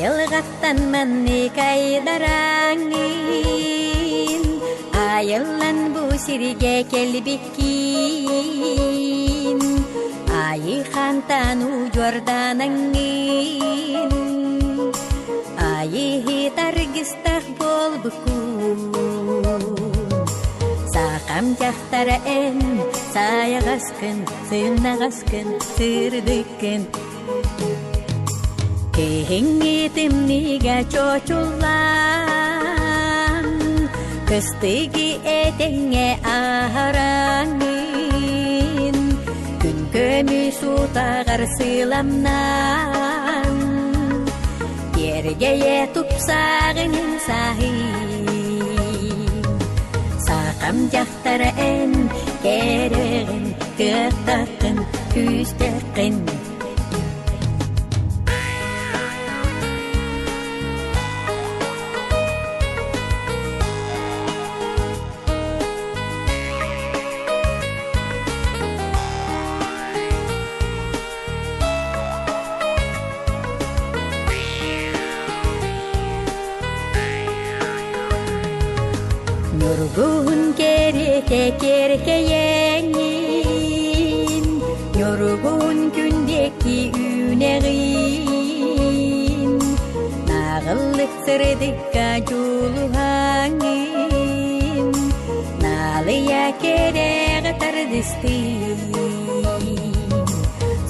Айылҕаттан маннык айдараҥҥын, Айыллан бу сиргэ кэлбиккин, Айыы хантан удьуорданаҥҥын, Айыыһыт аргыстаах буолбуккун. Сахам дьахтара эн сайаҕаскын, сымнаҕаскын, сырдыккын. Киһиҥҥи тымныыга чочуллан, Кыстыгы этэҥҥэ аһараҥҥын, Күн көмүс утаҕар сыламнаан, Киэргэйэ тупсаҕын саһый. Сахам дьахтара эн кэрэҕин, кыахтаххын, күүстэххин. Ньургуһун кэриэтэ киэркэйэҥҥин, Ньургуһун күн диэки үүнэҕин, Нааҕыллык сырдыкка дьулуһаҥҥын, Наалыйа кэрэҕэ тардыстыын.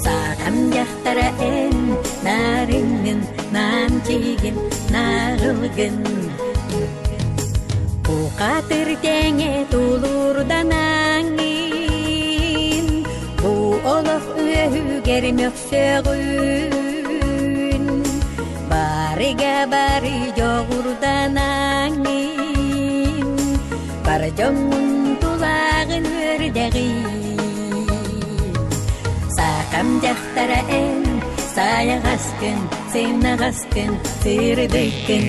Саатам дьахтара эн нарыҥҥын, намчыгын, наҕылгын. Бухатыр тэҥэ тулуурданаҥҥын, Бу олох үөһүгэр мөхсөҕүн, Барыга бары дьоҕурданаҥҥын, Бар дьоҥҥун тулааҕын үөрдэҕин. Саакам дьахтара эн сайаҕаскын, сымнаҕаскын, сырдыккын.